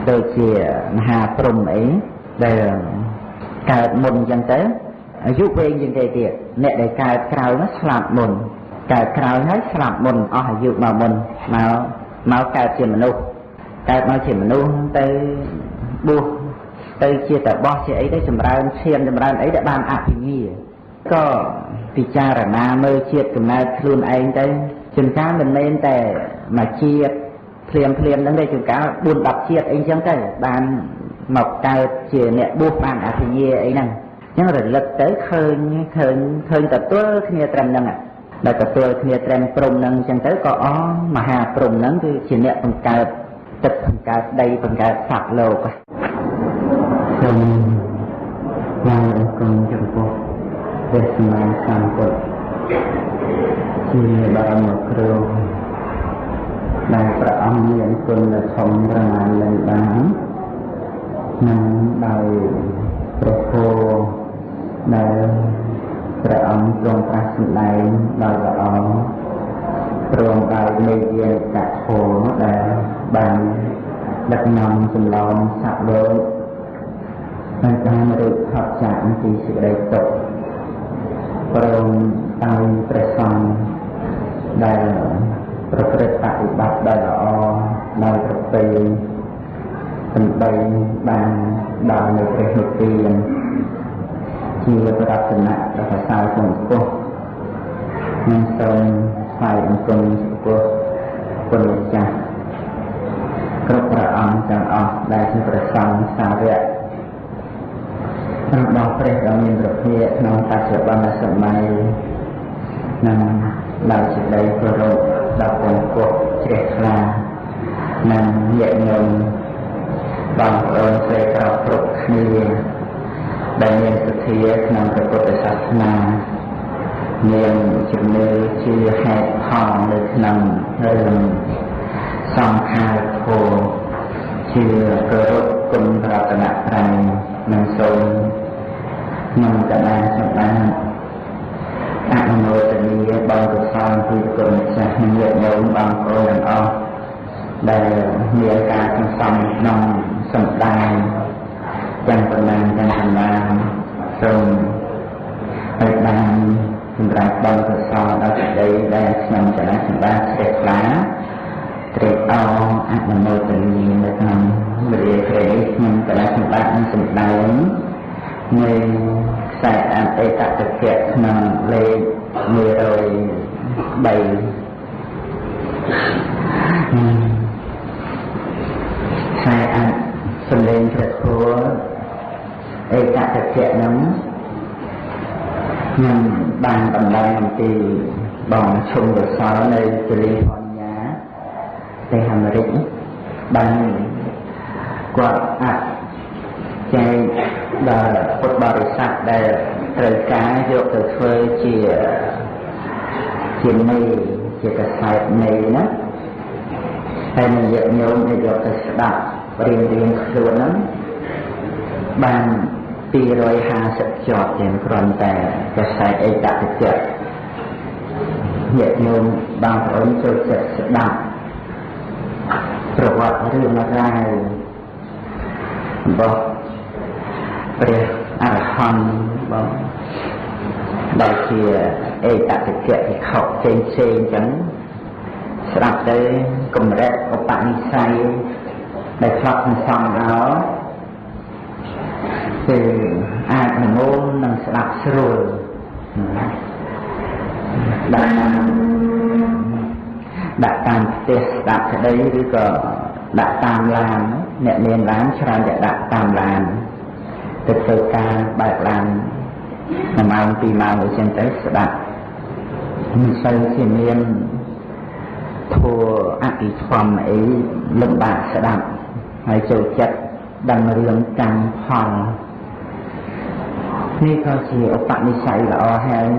ដូចជាមហាព្រហ្មអីដែលកើតមុនអញ្ចឹងទៅអាយុវែងជាងគេទៀតអ្នកដែលកើតក្រោយនោះស្លាប់មុនកើតក្រោយហើយស្លាប់មុនអស់អាយុមកមុនមកកើតជាមនុស្សកើតមកជាមនុស្សទៅបួសទៅជាតបោះជាអីទៅចម្រើនឈាមចម្រើនអីដែលបានអភិញ្ញាក៏ពិចារណាមើលជាតិកំណើតខ្លួនឯងទៅជួនកាលមិនមែនតែមួយជាតិភ្លាមភ្លាមហ្នឹងទេជួនកាល4 10ជាតិអីចឹងទៅបានមកកើតជាអ្នកបួសបានអភិញ្ញាអីហ្នឹងអញ្ចឹងរលឹកទៅឃើញឃើញឃើញទទួលគ្នាត្រឹមហ្នឹងដែលទទួលគ្នាត្រឹមព្រំហ្នឹងអញ្ចឹងទៅក៏អមហាព្រំហ្នឹងគឺជាអ្នកបង្កើតទឹកបង្កើតដីបង្កើតសត្វលោកសូមឡើងអរគុណចំពោះព្រះសម្មាសម្ពុទ្ធជាបរមគ្រូដែលព្រះអង្គមានគុណធម៌ប្រមាណនឹងបាននិងដោយព្រះធម៌ដែលព្រះអង្គទ្រង់ត្រាស់សម្ដែងដោយល្អព្រមដោយមេយាកធម៌ដែលបានដឹកនាំចម្លងសត្វលោកឲ្យបានរួចផុតចាកពីសេចក្តីទុក្ខព្រមដោយព្រះសង្ឃដែលប្រព្រឹត្តបប្រតិបត្តិដោយល្អដោយប្រពៃដើម្បីបានដល់នៅព្រះនិព្វានជាប្រតនៈដ៏ប្រសើរចំពោះនិងសូមថ្វាយបង្គំចំពោះគុណម្ចាស់គ្រប់ព្រះអង្គទាំងអស់ដែលជាព្រះសង្ឃសាវករបស់ព្រះដ៏មានព្រះភិក្ខក្នុងបច្ចុប្បន្នសម័យនិងដោយសេចក្តីគោរពដល់ព្រះពុទ្ធជ្រះថ្លានិងញាតិញោមបងប្អូនស្រីប្រុសគ្រប់គ្នាដែលមានសទ្ធាក្នុងព្រះពុទ្ធសាសនាមានជំនឿជាហេតុផលនៅក្នុងរឿងសង្ខារធម៌ជាគោរពគុណរតនត្រ័យនិងសូមក្នុងកណ្ដាលសម្បានអនុមោទនាបុណ្យកុសលពីគុណម្ចាស់និងញាតិញោមបងប្អូនទាំងអស់ដែលមានការសន្សំក្នុងសម្ដែងទាំងប៉ុន្មានទាំងប៉ុន្មានសូមឲ្យបានសម្រាប់បុណ្យកុសលដល់សេចក្តីដែលខ្ញុំចរាសម្បានជ្រះថ្លាត្រេកអរអនុមោទនានៅក្នុងវេលាក្រេនេះខ្ញុំកណ្ដាលសម្បានសម្ដែងនៃខ្សែអន្តេតតភៈក្នុងលេខ103ខ្សែអន្តសំឡេងព្រះធម៌អេតតភៈហ្នឹងខ្ញុំបានបណ្ដឹងអំពីបងឈុំកុសលនៅកាលីហ្វ័រញ៉ាប្រទេសអាមេរិកបានគាត់អាចចែកដល់ពុទ្ធបរិស័ទដែលត្រូវការយកទៅធ្វើជាមេជាកសែតមេណាហើយនឹងយកញោមឲ្យយកទៅស្ដាប់រៀងរៀងខ្លួនហ្នឹងបាន250ជាប់ជាងគ្រាន់តែកសែតអេតតជៈញាតិញោមបងប្អូនចូលចិត្តស្ដាប់ប្រវត្តិរឿងរ៉ាវរបស់ព្រះអរហន្តបងដែលជាអេតតជៈភិក្ខុផ្សេងផ្សេងអញ្ចឹងស្ដាប់ទៅកម្រិតឧបនិស្ស័យដែលធ្លាប់សន្សំឲ្យគឺអាចនិមន្តនឹងស្ដាប់ស្រួលដាក់តាមផ្ទះស្ដាប់ក្តីឬក៏ដាក់តាមឡានអ្នកមានឡានច្រើនតែដាក់តាមឡានទៅធ្វើការបើកឡាន1ម៉ោង2ម៉ោងអីចឹងទៅស្ដាប់មិនសូវជាមានធัวអភិធម្មអីលំបាកស្ដាប់ហើយចូលចិត្តដឹងរឿងកម្មផលនេះក៏ជាឧបនិស្ស័យល្អហើយ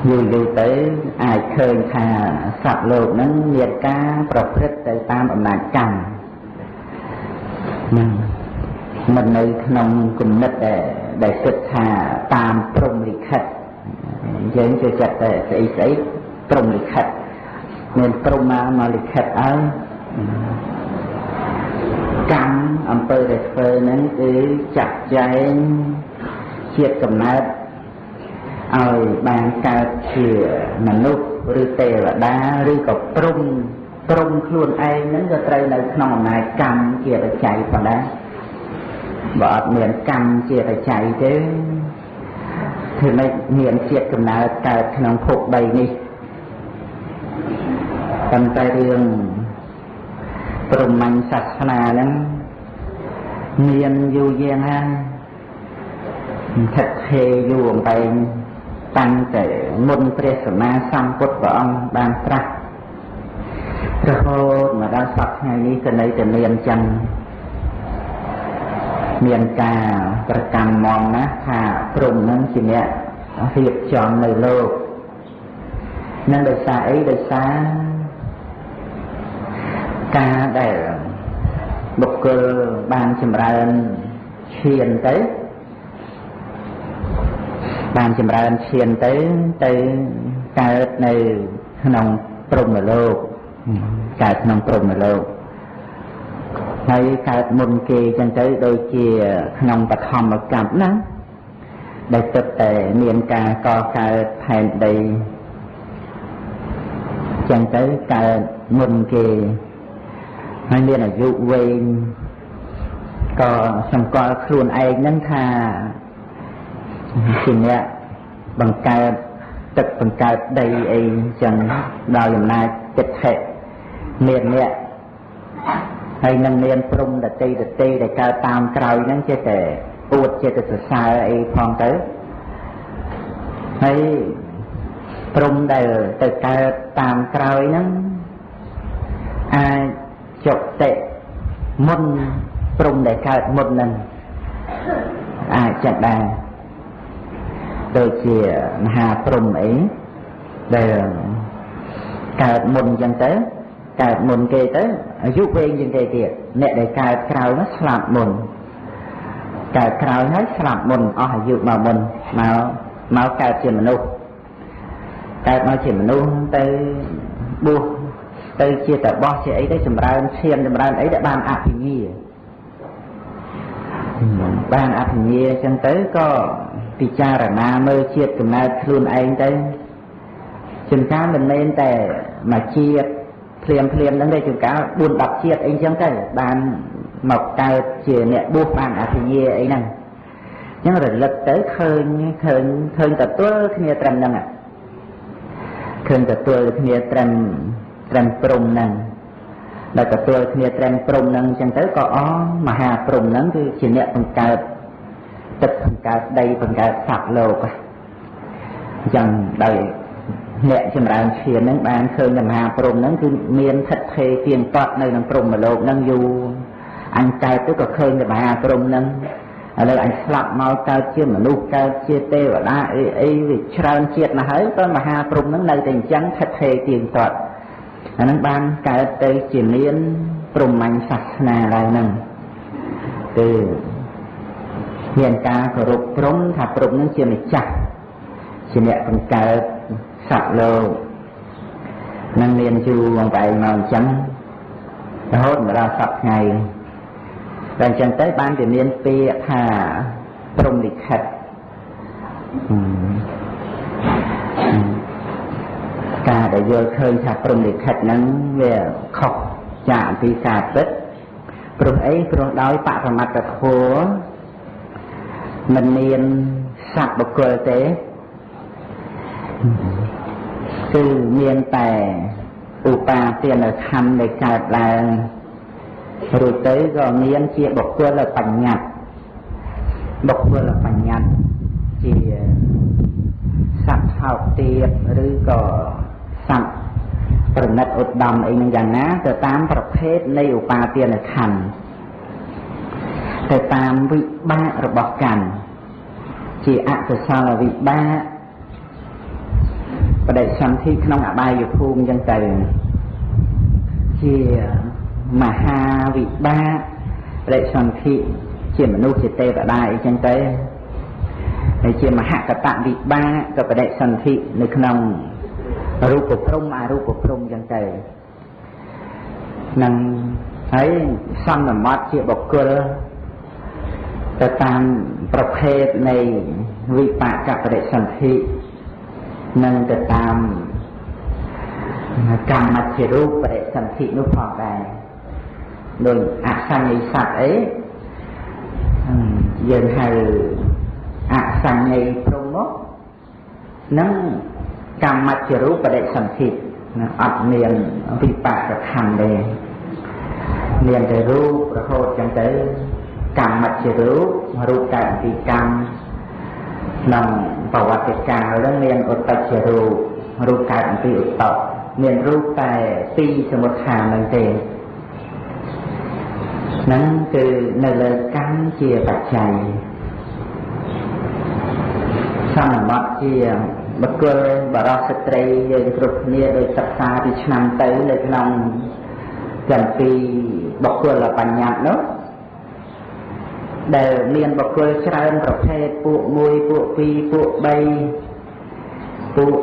យូរយូរទៅអាចឃើញថាសត្វលោកហ្នឹងមានការប្រព្រឹត្តទៅតាមអំណាចកម្មហ្នឹងមិននៅក្នុងគំនិតដែលគិតថាតាមព្រហ្មលិខិតយើងចូលចិត្តតែស្អីស្អីព្រហ្មលិខិតមានព្រហ្មមកលិខិតឲ្យ កម្មអំពើដែលធ្វើហ្នឹងគឺចាត់ចែងជាតិកំណើតឲ្យបានកើតជាមនុស្សឬទេវតាឬក៏ព្រំព្រំខ្លួនឯងហ្នឹងក៏ត្រូវនៅក្នុងអំណាចកម្មជាបច្ច័យផងដែរបើអត់មានកម្មជាបច្ច័យទេធ្វើម៉េចមានជាតិកំណើតកើតក្នុងភព3នេះប៉ុន្តែរឿងព្រហ្មញ្ញសាសនាហ្នឹងមានយូរយារណាស់ថិតថេរយូរអង្វែងតាំងតែមុនព្រះសម្មាសម្ពុទ្ធព្រះអង្គបានត្រាស់រហូតមកដល់សព្វថ្ងៃនេះក៏នៅតែមានចឹងមានការប្រកាន់មមណាស់ថាព្រហ្មហ្នឹងជាអ្នករៀបចំនៅលោកនឹងដោយសារអីដោយសារការដែលបុគ្គលបានចម្រើនឈានទៅបានចម្រើនឈានទៅទៅកើតនៅក្នុងព្រហ្មលោកកើតក្នុងព្រហ្មលោកហើយកើតមុនគេចឹងទៅដូចជាក្នុងបឋមកម្មណាដែលទើបតែមានការកកើតផែនដីចឹងទៅកើតមុនគេហើយមានអាយុវែងក៏សម្គាល់ខ្លួនឯងហ្នឹងថាជាអ្នកបង្កើតទឹកបង្កើតដីអីចឹងដល់អំណាចចិត្តថិមានអ្នកហើយនឹងមានព្រំដតីដតីដែលកើតតាមក្រោយហ្នឹងចេះតែអួតចេះតែសរសើរអីផងទៅហើយព្រំដែលទៅកើតតាមក្រោយហ្នឹងអាចចុតិមុនព្រំដែលកើតមុនហ្នឹងអាចចាត់ដែរដូចជាមហាព្រំអីដែលកើតមុនចឹងទៅកើតមុនគេទៅអាយុវែងជាងគេទៀតអ្នកដែលកើតក្រោយនោះស្លាប់មុនកើតក្រោយហើយស្លាប់មុនអស់អាយុមកមុនមកកើតជាមនុស្សកើតមកជាមនុស្សទៅបួសទៅជាតបោះជាអីទៅចម្រើនឈាមចម្រើនអីដែលបានអភិញ្ញាបានអភិញ្ញាចឹងទៅក៏ពិចារណាមើលជាតិកំណើតខ្លួនឯងទៅជួនកាលមិនមែនតែមួយជាតិភ្លាមភ្លាមហ្នឹងទេជួនកាល4 10ជាតិអីចឹងទៅបានមកកើតជាអ្នកបួសបានអភិញ្ញាអីហ្នឹងអញ្ចឹងរលឹកទៅឃើញឃើញឃើញទទួលគ្នាត្រឹមហ្នឹងឃើញទទួលគ្នាត្រឹមព្រំហ្នឹងដែលទទួលគ្នាត្រឹមព្រំហ្នឹងអញ្ចឹងទៅក៏អមហាព្រំហ្នឹងគឺជាអ្នកបង្កើតទឹកបង្កើតដីបង្កើតសត្វលោកអញ្ចឹងដោយអ្នកចម្រើនឈានហ្នឹងបានឃើញមហាព្រំហ្នឹងគឺមានថិតថេរទៀងទាត់នៅក្នុងព្រំលោកហ្នឹងយូរអញកើតទៅក៏ឃើញមហាព្រំហ្នឹងឥឡូវអញស្លាប់មកកើតជាមនុស្សកើតជាទេវតាអីអីវាច្រើនជាតិមកហើយក៏មហាព្រំហ្នឹងនៅតែអញ្ចឹងថិតថេរទៀងទាត់អាហ្នឹងបានកើតទៅជាមានព្រហ្មញ្ញសាសនាឡើងហ្នឹងគឺមានការគោរពព្រំថាព្រំហ្នឹងជាម្ចាស់ជាអ្នកបង្កើតសត្វលោកនឹងមានយូរអង្វែងមកអញ្ចឹងរហូតមកដល់សប្តាហ៍ថ្ងៃតែអញ្ចឹងទៅបានជាមានពាក្យថាព្រំលិខិតការដែលយល់ឃើញថាព្រំលិខិតហ្នឹងវាខុសចាកពីការពិតព្រោះអីព្រោះដោយបរមត្តធម៌មិនមានសត្វបុគ្គលទេគឺមានតែឧបាទានខណ្ឌដែលកើតឡើងរួចទៅក៏មានជាបុគ្គលបញ្ញត្តិបុគ្គលបញ្ញត្តិជាសត្វថោកទាបឬក៏សត្វប្រណិតឧត្តមអីនឹងយ៉ាងណាទៅតាមប្រភេទនៃឧបាទានខណ្ឌទៅតាមវិបាករបស់កម្មជាអកុសលវិបាកបដិសន្ធិក្នុងអបាយភូមិអញ្ចឹងទៅជាមហាវិបាកបដិសន្ធិជាមនុស្សជាទេវតាអីចឹងទៅហើយជាមហកតវិបាកក៏បដិសន្ធិនៅក្នុងរូបព្រំអរូបព្រំអញ្ចឹងទៅ នឹងហើយសន្មត់ជាបុគ្គលទៅតាមប្រភេទនៃវិបាកបដិសន្ធិនិងទៅតាមកម្មជារូបបដិសន្ធិនោះផងដែរដោយអសញ្ញិសត្វអីយើងហៅអសញ្ញិព្រហ្មមកនឹងកម្មជារូបបដិសន្ធិអត់មានវិបាកខណ្ឌទេមានតែរូបរហូតចឹងទៅកម្មជារូបរូបកើតពីកម្មក្នុងប្រវត្តិកាលហ្នឹងមានឧត្តជារូបរូបកើតពីឧត្តមានរូបតែពីរសមុទ្ឋានហ្នឹងទេហ្នឹងគឺនៅលើកម្មជាបច្ច័យសន្មត់ជាបុគ្គលបរិសុទ្ធស្ត្រីយើងគ្រប់គ្នាដោយសិក្សាពីឆ្នាំទៅនៅក្នុងចំពីបុគ្គលបញ្ញត្តិនោះដែលមានបុគ្គលច្រើនប្រភេទពួក1ពួក2ពួក3ពួក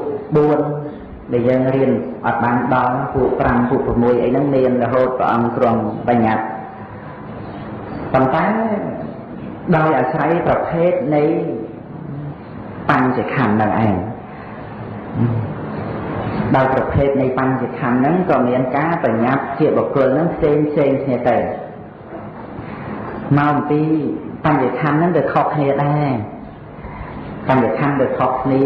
4ដែលយើងរៀនអត់បានដល់ពួក5ពួក6អីហ្នឹងមានរហូតព្រះអង្គទ្រង់បញ្ញត្តិប៉ុន្តែដោយអាស្រ័យប្រភេទនៃបញ្ចខណ្ឌហ្នឹងឯងដោយប្រភេទនៃបញ្ចខណ្ឌហ្នឹងក៏មានការបញ្ញត្តិជាបុគ្គលហ្នឹងផ្សេងផ្សេងគ្នាទៅមកអំពីបញ្ចខណ្ឌហ្នឹងវាខុសគ្នាដែរបញ្ចខណ្ឌវាខុសគ្នា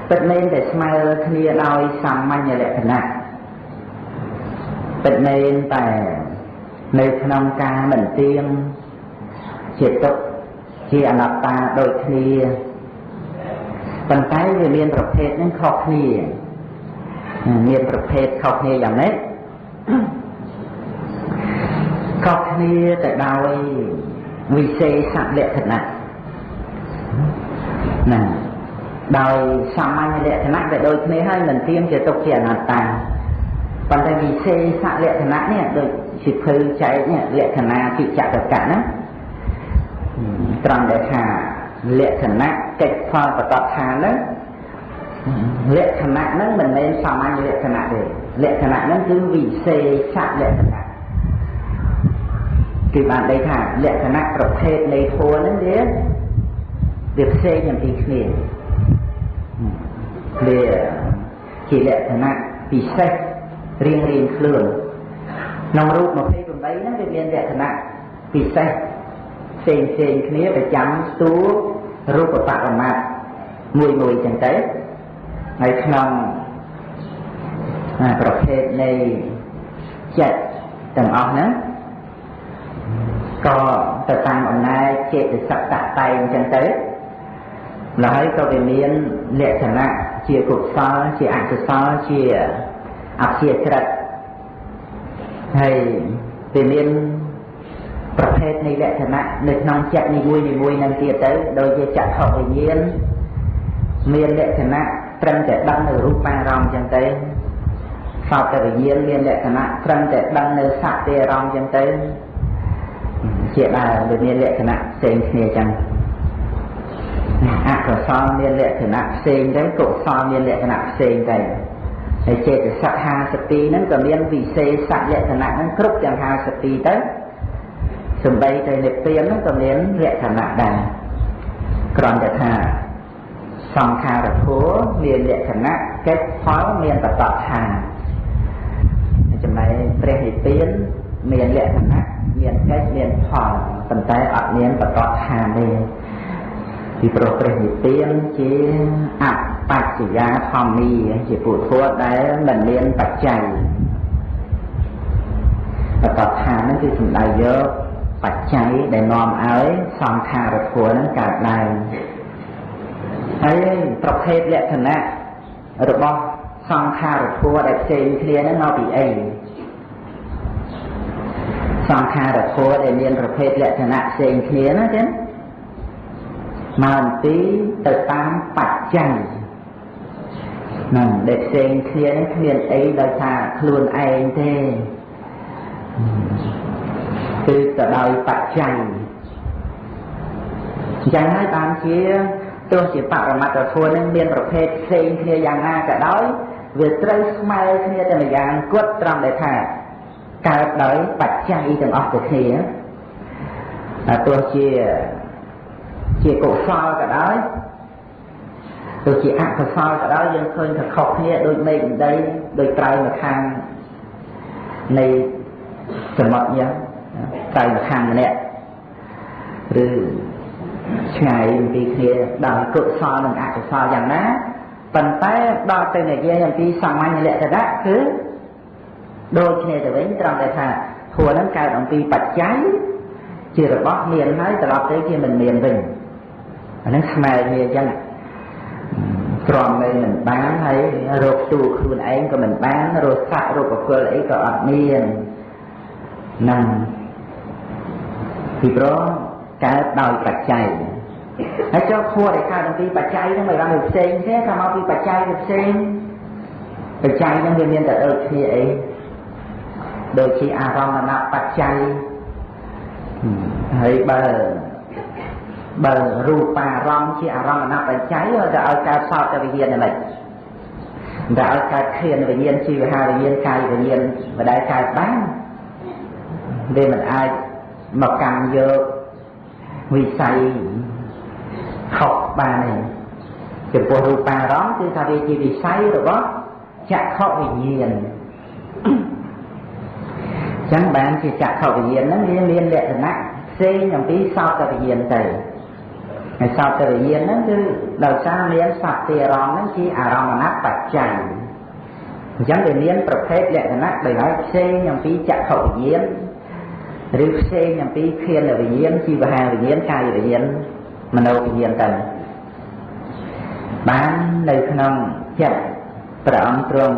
ពិតមែនតែស្មើគ្នាដោយសាមញ្ញលក្ខណៈពិតមែនតែនៅក្នុងការមិនទៀងជាទុក្ខជាអនត្តាដូចគ្នាប៉ុន្តែវាមានប្រភេទហ្នឹងខុសគ្នាមានប្រភេទខុសគ្នាយ៉ាងម៉េចខុសគ្នាទៅដោយវិសេសលក្ខណៈណាដោយសាមញ្ញលក្ខណៈវាដូចគ្នាហើយមិនទៀងជាទុក្ខជាអនត្តាប៉ុន្តែវិសេសលក្ខណៈនេះដូចសិភៅចែកនេះលក្ខណៈពិចកកៈណាត្រង់ដែលថាលក្ខណៈកិច្ចផលបតដ្ឋានហ្នឹងលក្ខណៈហ្នឹងមិនមែនសាមញ្ញលក្ខណៈទេលក្ខណៈហ្នឹងគឺវិសេសលក្ខណៈគឺបានន័យថាលក្ខណៈប្រភេទនៃធម៌ហ្នឹងវាផ្សេងអំពីគ្នាវាជាលក្ខណៈពិសេសរៀងរៀងខ្លួនក្នុងរូប28ហ្នឹងវាមានលក្ខណៈពិសេសផ្សេងផ្សេងគ្នាប្រចាំតួរូបបរមត្តមួយមួយចឹងទៅហើយក្នុងប្រភេទនៃចិត្តទាំងអស់ហ្នឹងក៏ទៅតាមអំណាចចេតសិកតតែងចឹងទៅម្ល៉េះហើយក៏វាមានលក្ខណៈជាកុសលជាអកុសលជាអព្យាក្រឹតហើយវាមានប្រភេទនៃលក្ខណៈនៅក្នុងចិត្តនីមួយនីមួយនឹងទៀតទៅដូចជាចក្ខុវិញ្ញាណមានលក្ខណៈត្រឹមតែដឹងនៅរូបារម្មណ៍ចឹងទៅសោតវិញ្ញាណមានលក្ខណៈត្រឹមតែដឹងនៅសត្វទេអារម្មណ៍ចឹងទៅជាដើមវាមានលក្ខណៈផ្សេងគ្នាចឹងអកុសលមានលក្ខណៈផ្សេងទៅកុសលមានលក្ខណៈផ្សេងទៅហើយចេតសិក52ហ្នឹងក៏មានវិសេសលក្ខណៈហ្នឹងគ្រប់ទាំង52ទៅសំបីតែនិព្វានហ្នឹងក៏មានលក្ខណៈដែរគ្រាន់តែថាសង្ខារធម៌មានលក្ខណៈកិច្ចផលមានបតដ្ឋានចំណែកព្រះនិព្វានមានលក្ខណៈមានកិច្ចមានផលប៉ុន្តែអត់មានបតដ្ឋានទេពីព្រោះព្រះនិព្វានជាអបច្ចយាធម្មាជាពុទ្ធដែលមិនមានបច្ច័យបតដ្ឋានហ្នឹងគឺសំដៅយកបច្ច័យដែលនាំឲ្យសង្ខារធម៌ហ្នឹងកើតឡើងហើយប្រភេទលក្ខណៈរបស់សង្ខារធម៌ដែលផ្សេងគ្នាហ្នឹងមកពីអីសង្ខារធម៌ដែលមានប្រភេទលក្ខណៈផ្សេងគ្នាណាចឹងមកអំពីទៅតាមបច្ច័យហ្នឹងដែលផ្សេងគ្នាហ្នឹងគ្មានអីដោយថាខ្លួនឯងទេគឺទៅដោយបច្ច័យអញ្ចឹងហើយបានជាទោះជាបរមត្តធម៌នឹងមានប្រភេទផ្សេងគ្នាយ៉ាងណាក៏ដោយវាត្រូវស្មើគ្នាតែម្យ៉ាងគត់ត្រង់ដែលថា កើតដោយបច្ច័យទាំងអស់ទៅគ្នាទោះជាកុសលក៏ដោយទោះជាអកុសលក៏ដោយយើងឃើញថាខុសគ្នាដូចមេឃដីដូចត្រៃម្ខាងនៃសមុទ្រយ៉ាងត្រៃម្ខាងម្នាក់ឬឆ្ងាយពីគ្នាដោយកុសលនិងអកុសលយ៉ាងណាប៉ុន្តែដល់ទៅនិយាយអំពីសាមញ្ញលក្ខណៈគឺដូចគ្នាទៅវិញត្រង់តែថាធម៌ហ្នឹងកើតអំពីបច្ច័យជារបស់មានហើយត្រឡប់ទៅជាមិនមានវិញអាហ្នឹងស្មើគ្នាអញ្ចឹងទ្រាំនៅមិនបានហើយរកទូខ្លួនឯងក៏មិនបានរកសត្វរកបុគ្គលអីក៏អត់មានហ្នឹងពីព្រោះកើតដោយបច្ច័យហើយចុះធម៌ដែលកើតអំពីបច្ច័យហ្នឹងមិនបានវាផ្សេងទេថាមកពីបច្ច័យវាផ្សេងបច្ច័យហ្នឹងវាមានតែដូចគ្នាអីដូចជាអារម្មណបច្ច័យហើយបើរូបារម្មណ៍ជាអារម្មណបច្ច័យទៅឲ្យកើតសោតវិញ្ញាណហ្នឹងតែឲ្យកើតធានវិញ្ញាណជីវហាវិញ្ញាណកាយវិញ្ញាណមិនដែលកើតបានវាមិនអាចមកកម្មយកវិស័យខុសបានទេចំពោះរូបារម្មណ៍គឺថាវាជាវិស័យរបស់ចក្ខុវិញ្ញាណចឹងបានជាចក្ខុវិញ្ញាណហ្នឹងវាមានលក្ខណៈផ្សេងអំពីសោតវិញ្ញាណទៅហើយសោតវិញ្ញាណហ្នឹងគឺដោយសារមានសត្វទីអារម្មណ៍ហ្នឹងជាអារម្មណបច្ច័យអញ្ចឹងវាមានប្រភេទលក្ខណៈដោយឡែកផ្សេងអំពីចក្ខុវិញ្ញាណឬផ្សេងអំពីធានវិញ្ញាណជីវហាវិញ្ញាណកាយវិញ្ញាណមโนវិញ្ញាណទៅបាននៅក្នុងចិត្តព្រះអង្គទ្រង់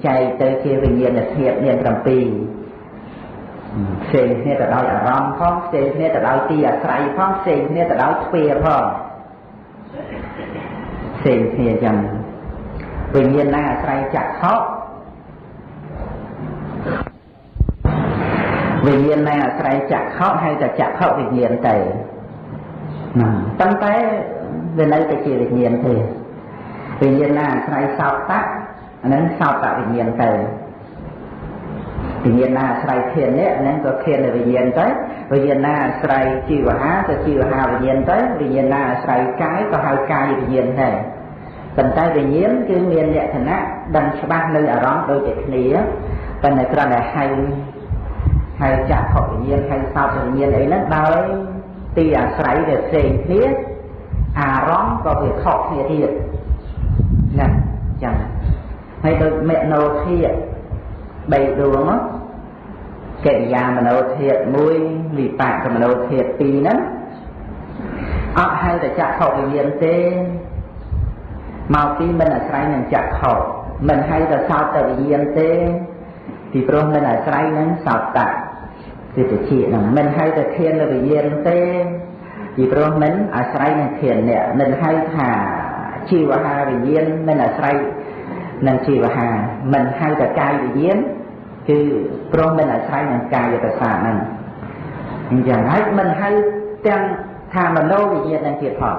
ចែកទៅជាវិញ្ញាណធាតុមាន7ផ្សេងគ្នាទៅដោយអារម្មណ៍ផងផ្សេងគ្នាទៅដោយទីអាស្រ័យផងផ្សេងគ្នាទៅដោយទ្វាផងផ្សេងគ្នាចឹងវិញ្ញាណណាអាស្រ័យចក្ខុវិញ្ញាណណាអាស្រ័យចក្ខុហៅថាចក្ខុវិញ្ញាណទៅប៉ុន្តែវានៅតែជាវិញ្ញាណទេវិញ្ញាណណាអាស្រ័យសោតៈអាហ្នឹងសោតវិញ្ញាណទៅវិញ្ញាណណាអាស្រ័យធាននេះអាហ្នឹងក៏ធានវិញ្ញាណទៅវិញ្ញាណណាអាស្រ័យជីវហាក៏ជីវហាវិញ្ញាណទៅវិញ្ញាណណាអាស្រ័យកាយក៏ហៅកាយវិញ្ញាណដែរប៉ុន្តែវិញ្ញាណគឺមានលក្ខណៈដឹងច្បាស់នៅអារម្មណ៍ដូចតែគ្នាប៉ុន្តែគ្រាន់តែហៅចក្ខុវិញ្ញាណហៅសោតវិញ្ញាណអីហ្នឹងដោយទីអាស្រ័យវាផ្សេងគ្នាអារម្មណ៍ក៏វាខុសគ្នាទៀតណាចឹងហើយដូចមโนធាតុ3ដួងកិរិយាមโนធាតុ1វិបាកមโนធាតុ2ហ្នឹងអត់ហៅតែចក្ខុវិញ្ញាណទេមកពីមិនអាស្រ័យនឹងចក្ខុមិនហៅតែសោតវិញ្ញាណទេពីព្រោះមិនអាស្រ័យនឹងសោតៈគឺតិចហ្នឹងមិនហៅតែធានវិញ្ញាណទេពីព្រោះមិនអាស្រ័យនឹងធាននេះមិនហៅថាជីវហាវិញ្ញាណមិនអាស្រ័យនឹងជីវហាមិនហៅតែកាយវិញ្ញាណគឺព្រោះមិនអាស្រ័យនឹងកាយប្រសាទហ្នឹងអញ្ចឹងហើយមិនហៅទាំងថាមโนវិញ្ញាណនឹងទៀតផង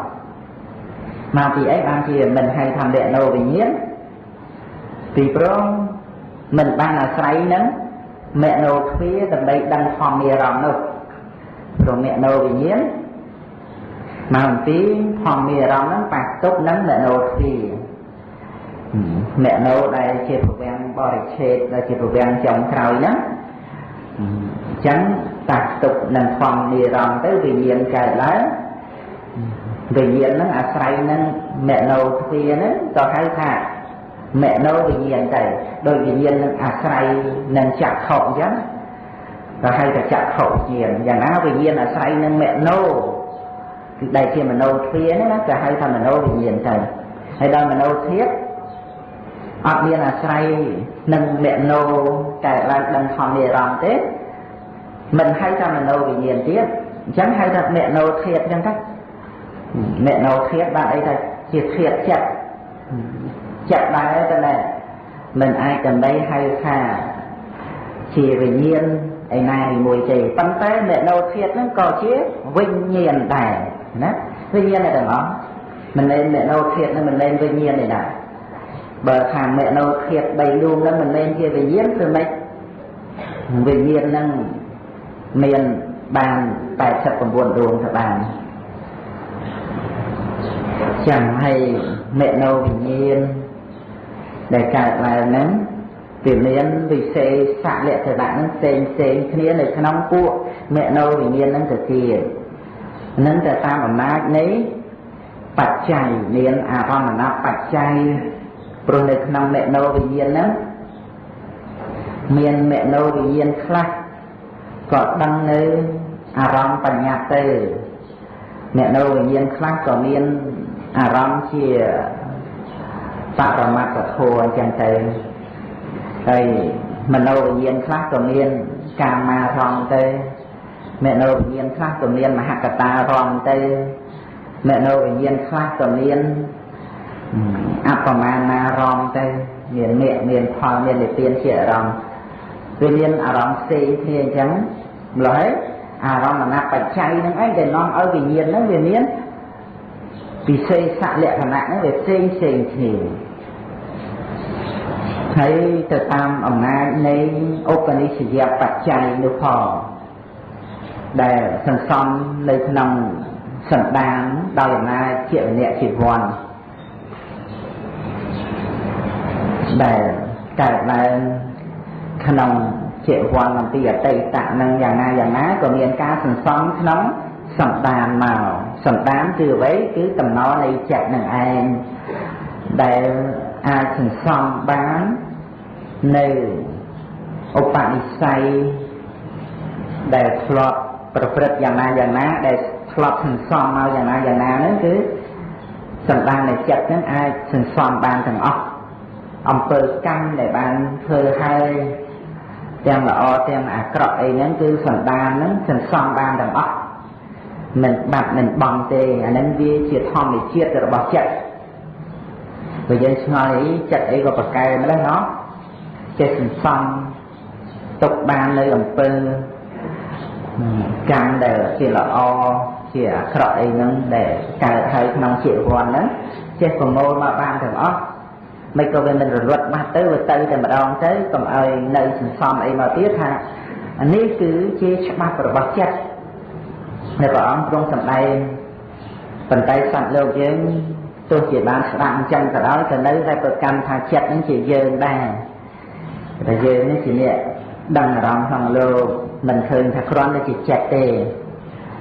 មកពីអីបានជាមិនហៅថាមโนវិញ្ញាណពីព្រោះមិនបានអាស្រ័យនឹងមโนទ្វាដើម្បីដឹងធម្មារម្មណ៍នោះព្រោះមโนវិញ្ញាណមកអំពីធម្មារម្មណ៍ហ្នឹងប៉ះទុកនឹងមโนទ្វាមโนដែលជាប្រវាំងបរិឆេទដែលជាប្រវាំងចុងក្រោយហ្នឹងអញ្ចឹងប៉ះទុកនឹងធម្មារម្មណ៍ទៅវិញ្ញាណកើតឡើងវិញ្ញាណហ្នឹងអាស្រ័យនឹងមโนទ្វាហ្នឹងក៏ហៅថាមโนវិញ្ញាណទៅដោយវិញ្ញាណនឹងអាស្រ័យនឹងចក្ខុអញ្ចឹងក៏ហៅថាចក្ខុវិញ្ញាណយ៉ាងណាវិញ្ញាណអាស្រ័យនឹងមโนគឺដែលជាមโนទ្វាហ្នឹងណាក៏ហៅថាមโนវិញ្ញាណទៅហើយដល់មโนធាតុអត់មានអាស្រ័យនឹងមโนតែឡើងដឹងធម្មារម្មណ៍ទេមិនហៅថាមโนវិញ្ញាណទៀតអញ្ចឹងហៅថាមโนធាតុអញ្ចឹងទៅមโนធាតុបានអីថាជាធាតុចិត្តចិត្តដែរតែមិនអាចដើម្បីហៅថាជាវិញ្ញាណឯណាមួយទេប៉ុន្តែមโนធាតុហ្នឹងក៏ជាវិញ្ញាណដែរណាវិញ្ញាណទាំងអស់មិនមែនមโนធាតុហ្នឹងមិនមែនវិញ្ញាណទេណាបើថាមโนធាតុ3ដួងហ្នឹងមិនមែនជាវិញ្ញាណគឺម៉េច វិញ្ញាណនឹងមានបាន89ដួងទៅបានចឹងហើយមនោវិញ្ញាណដែលកើតឡើងហ្នឹងវាមានវិសេសលក្ខណៈហ្នឹងផ្សេងផ្សេងគ្នានៅក្នុងពួកមនោវិញ្ញាណហ្នឹងទៅទៀតហ្នឹងទៅតាមអំណាចនៃបច្ច័យមានអារម្មណបច្ច័យព្រោះនៅក្នុងមនោវិញ្ញាណហ្នឹងមានមនោវិញ្ញាណខ្លះក៏ដឹងនៅអារម្មណ៍បញ្ញត្តិទៅមនោវិញ្ញាណខ្លះក៏មានអារម្មណ៍ជាបរមត្ថធម៌អញ្ចឹងទៅហើយមនោវិញ្ញាណខ្លះក៏មានកាមារម្មណ៍ទៅមនោវិញ្ញាណខ្លះក៏មានមហកតារម្មណ៍ទៅមនោវិញ្ញាណខ្លះក៏មានអបមានារម្មណ៍ទៅមានមគ្គមានផលមាននិព្វានជាអារម្មណ៍វាមានអារម្មណ៍ផ្សេងគ្នាអញ្ចឹងម្ល៉េះអារម្មណ៍បច្ច័យហ្នឹងឯងដែលនាំឲ្យវិញ្ញាណហ្នឹងវាមានពិសេសលក្ខណៈហ្នឹងវាផ្សេងផ្សេងគ្នាហើយទៅតាមអំណាចនៃឧបនិស្សយបច្ច័យនោះផងដែលសន្សំនៅក្នុងសន្តានដោយអំណាចជាវិនៈជីវ័នដែលកើតឡើងក្នុងជីវ័នអំពីអតីតនឹងយ៉ាងណាយ៉ាងណាក៏មានការសន្សំក្នុងសន្តានមកសន្តានគឺអ្វីគឺតំណនៃចិត្តនឹងឯងដែលអាចសន្សំបាននៅឧបនិស្ស័យដែលធ្លាប់ប្រព្រឹត្តយ៉ាងណាយ៉ាងណាដែលធ្លាប់សន្សំមកយ៉ាងណាយ៉ាងណាហ្នឹងគឺសន្តាននៃចិត្តហ្នឹងអាចសន្សំបានទាំងអស់អំពើកម្មដែលបានធ្វើហើយទាំងល្អទាំងអាក្រក់អីហ្នឹងគឺសន្តានហ្នឹងសន្សំបានទាំងអស់មិនបាត់មិនបង់ទេអាហ្នឹងវាជាធម្មជាតិរបស់ចិត្តបើយើងឆ្ងល់អីចិត្តអីក៏ប្រកែម្ល៉េះណោះចេះសន្សំទុកបាននៅអំពើកម្មដែលជាល្អជាអាក្រក់អីហ្នឹងដែលកើតហើយក្នុងជីវ័នហ្នឹងចេះប្រមូលមកបានទាំងអស់មិនក៏វាមិនរលត់បាត់ទៅវាទៅតែម្ដងទៅកុំឲ្យនៅសន្សំអីមកទៀតថាអានេះគឺជាច្បាប់របស់ចិត្តដែលព្រះអង្គទ្រង់សម្ដែងប៉ុន្តែសត្វលោកយើងទោះជាបានស្ដាប់អញ្ចឹងក៏ដោយក៏នៅតែប្រកាន់ថាចិត្តហ្នឹងជាយើងដែរតែយើងនេះជាអ្នកដឹងអារម្មណ៍ក្នុងលោកមិនឃើញថាគ្រាន់តែជាចិត្តទេ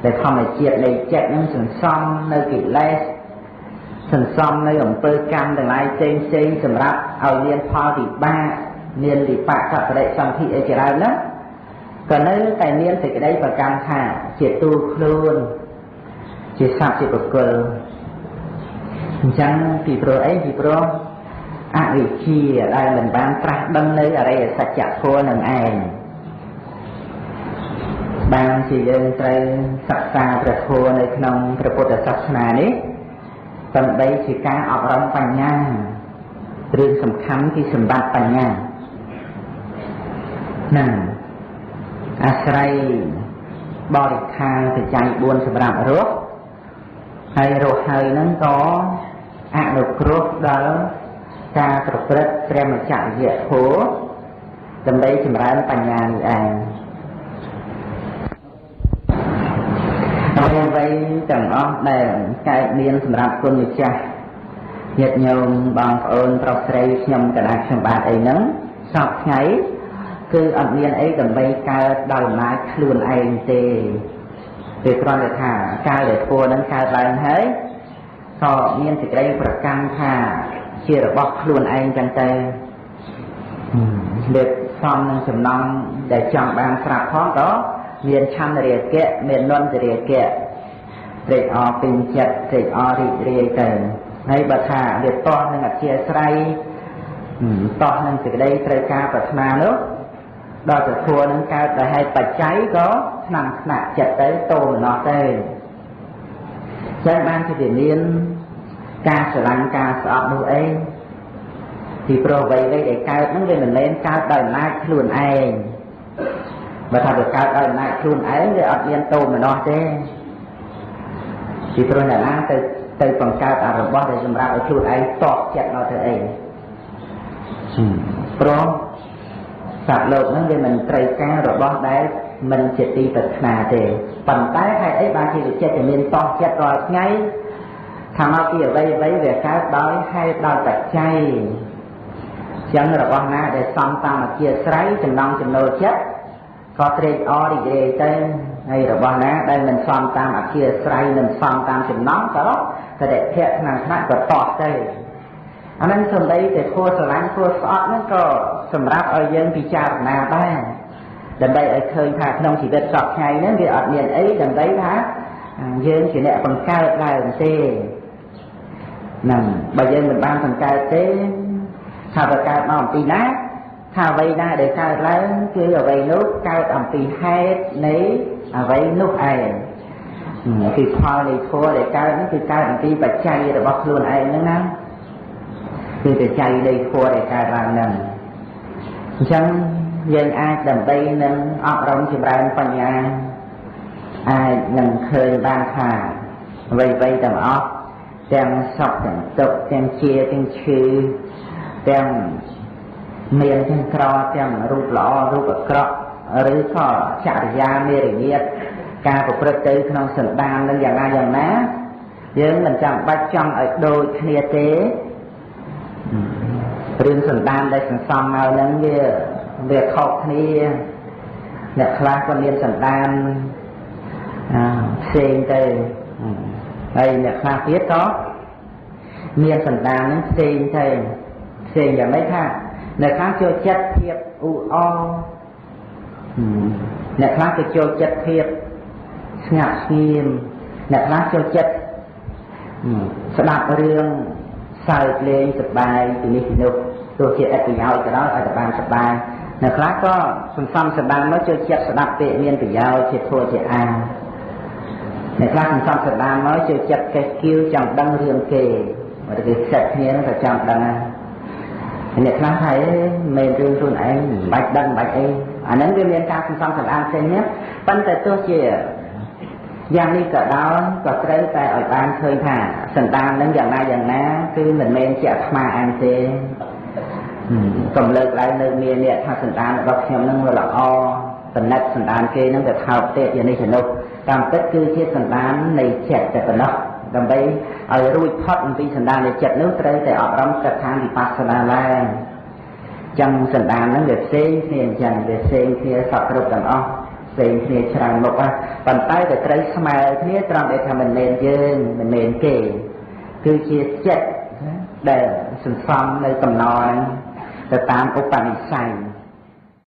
តែធម្មជាតិនៃចិត្តហ្នឹងសន្សំនៅកិលេសសន្សំនៅអំពើកម្មទាំងឡាយផ្សេងផ្សេងសម្រាប់ឲ្យមានផលវិបាកមានវិបាកបរិសន្ធិអីច្រើនណាក៏នៅតែមានសេចក្តីប្រកាន់ថាជាទូខ្លួនជាសត្វជាបុគ្គលអញ្ចឹងពីព្រោះអីពីព្រោះអវិជ្ជាដែលមិនបានត្រាស់ដឹងនៅអរិយសច្ចធម៌នឹងឯងបានជាយើងត្រូវសិក្សាព្រះធម៌នៅក្នុងព្រះពុទ្ធសាសនានេះដើម្បីជាការអប់រំបញ្ញារឿងសំខាន់គឺសម្បត្តិបញ្ញានឹងអាស្រ័យបរិខាបច្ច័យ4សម្រាប់រស់ហើយរស់ហើយហ្នឹងក៏អនុគ្រោះដល់ការប្រព្រឹត្តព្រះមច្ចរិយធម៌ដើម្បីចម្រើនបញ្ញានេះឯងអ្វីទាំងអស់ដែលកើតមានសម្រាប់គុណម្ចាស់ញាតិញោមបងប្អូនប្រុសស្រីខ្ញុំកណាខ្ញុំបាទអីហ្នឹងសពថ្ងៃគឺអត់មានអីដើម្បីកើតដោយអំណាចខ្លួនឯងទេពេលគ្រាន់តែថាកាលដែលធម៌ហ្នឹងកើតឡើងហើយក៏មានសេចក្តីប្រកាន់ថាជារបស់ខ្លួនឯងចឹងទៅលើកសំនឹងចំណងដែលចង់បានស្រាប់ផងក៏មានឆន្ទរាគៈមាននន្ទរាគៈត្រេកអរពេញចិត្តត្រេកអររីករាយទៅហើយបើថាវាតោះនឹងអធិស្រ័យតោះនឹងសេចក្តីត្រូវការប្រាថ្នានោះដល់ទៅធัวនឹងកើតដោយហេតុបច្ច័យក៏ឆ្នាំថ្នាក់ចិត្តទៅតោមនោះទៅចឹងបានជាវាមានការស្រឡាញ់ការស្អប់នោះអីពីព្រោះអ្វីៗដែលកើតហ្នឹងវាមិនមែនកើតដោយអំណាចខ្លួនឯងបើថាវាកើតដោយអំណាចខ្លួនឯងវាអត់មានតោមនោះទេពីព្រោះអ្នកណាទៅបង្កើតអារបស់ដែលសម្រាប់ឲ្យខ្លួនឯងតបចិត្តមកទៅអីព្រោះ សត្វលោកហ្នឹងវាមិនត្រូវការរបស់ដែលមិនជាទីប្រាថ្នាទេប៉ុន្តែហេតុអីបានជាចិត្តតែមានតោះចិត្តរាល់ថ្ងៃថាមកពីអ្វីអ្វីវាកើតដោយហេតុដោយបច្ច័យចឹងរបស់ណាដែលសមតាមអធិស្រ័យចំណង់ចំណូលចិត្តក៏ត្រេកអររីករាយទៅហើយរបស់ណាដែលមិនសមតាមអធិស្រ័យមិនសមតាមចំណង់ក៏កដិភៈក្នុងថ្នាក់ក៏តោះទៅអានឹងសំដីតែធัวស្រឡាញ់ធัวស្អប់ហ្នឹងក៏សម្រាប់ឲ្យយើងពិចារណាដែរដើម្បីឲ្យឃើញថាក្នុងជីវិតសពថ្ងៃហ្នឹងវាអត់មានអីដើម្បីថាយើងជាអ្នកបង្កើតឡើងទេហ្នឹងបើយើងមិនបានបង្កើតទេថាបង្កើតមកអំពីណាថាអ្វីណាដែលកើតឡើងគឺអ្វីនោះកើតអំពីហេតុនៃអ្វីនោះឯងគឺផលនៃធម៌ដែលកើតហ្នឹងគឺកើតអំពីបច្ច័យរបស់ខ្លួនឯងហ្នឹងណាគឺបច្ច័យនៃធម៌ដែលកើតឡើងហ្នឹងអញ្ចឹងយើងអាចដើម្បីនឹងអប់រំចម្រើនបញ្ញាអាចនឹងឃើញបានថាអ្វីៗទាំងអស់ទាំងសុខទាំងទុក្ខទាំងជាទាំងឈឺទាំងមានទាំងក្រទាំងរូបល្អរូបអាក្រក់ឬក៏ចរិយាមេរយាទការប្រព្រឹត្តទៅក្នុងសន្តាននឹងយ៉ាងណាយ៉ាងណាយើងមិនចាំបាច់ចង់ឲ្យដូចគ្នាទេរឿងសន្តានដែលសន្សំមកហ្នឹងវាខុសគ្នាអ្នកខ្លះក៏មានសន្តានផ្សេងទៅហើយអ្នកខ្លះទៀតក៏មានសន្តានហ្នឹងផ្សេងទៅផ្សេងយ៉ាងម៉េចថាអ្នកខ្លះចូលចិត្តភាពអ៊ូអរអ្នកខ្លះក៏ចូលចិត្តភាពស្ងាត់ស្ងៀមអ្នកខ្លះចូលចិត្តស្ដាប់រឿងសើចលេងសប្បាយពីនេះពីនោះទោះជាឥតប្រយោជន៍ក៏ដោយឲ្យតែបានសប្បាយអ្នកខ្លះក៏សន្សំសន្តានមកចូលចិត្តស្ដាប់ពាក្យមានប្រយោជន៍ជាធម៌ជាអាអ្នកខ្លះសន្សំសន្តានមកចូលចិត្តកេះគៀវចង់ដឹងរឿងគេបើគេផ្សិតគ្នានឹងក៏ចង់ដឹងអ្នកខ្លះហើយមិនរឿងខ្លួនឯងមិនបាច់ដឹងមិនបាច់អីអាហ្នឹងវាមានការសន្សំសន្តានផ្សេងនេះប៉ុន្តែទោះជាយ៉ាងនេះក៏ដោយក៏ត្រូវតែឲ្យបានឃើញថាសន្តាននឹងយ៉ាងណាយ៉ាងណាគឺមិនមែនជាអាត្មាឯងទេកុំលើកឡើងនៅមានអ្នកថាសន្តានរបស់ខ្ញុំនឹងវាល្អតំណិតសន្តានគេនឹងទៅថោកទេយ៉ាងនេះយ៉ាងនោះតាមពិតគឺជាសន្តាននៃចិត្តតែប៉ុណ្ណោះដើម្បីឲ្យរួចផុតអំពីសន្តាននៃចិត្តនោះត្រូវតែអប់រំស្ថានវិបស្សនាឡើងចឹងសន្តានហ្នឹងវាផ្សេងគ្នាអញ្ចឹងវាផ្សេងគ្នាសពគ្រប់ទាំងអស់ផ្សេងគ្នាច្រើនមុខប៉ុន្តែតែត្រូវស្មើគ្នាត្រង់ដែលថាមិនមែនយើងមិនមែនគេគឺជាចិត្តដែលសន្សំនៅកំណរហ្នឹងទៅតាមឧបនិស្ស័យ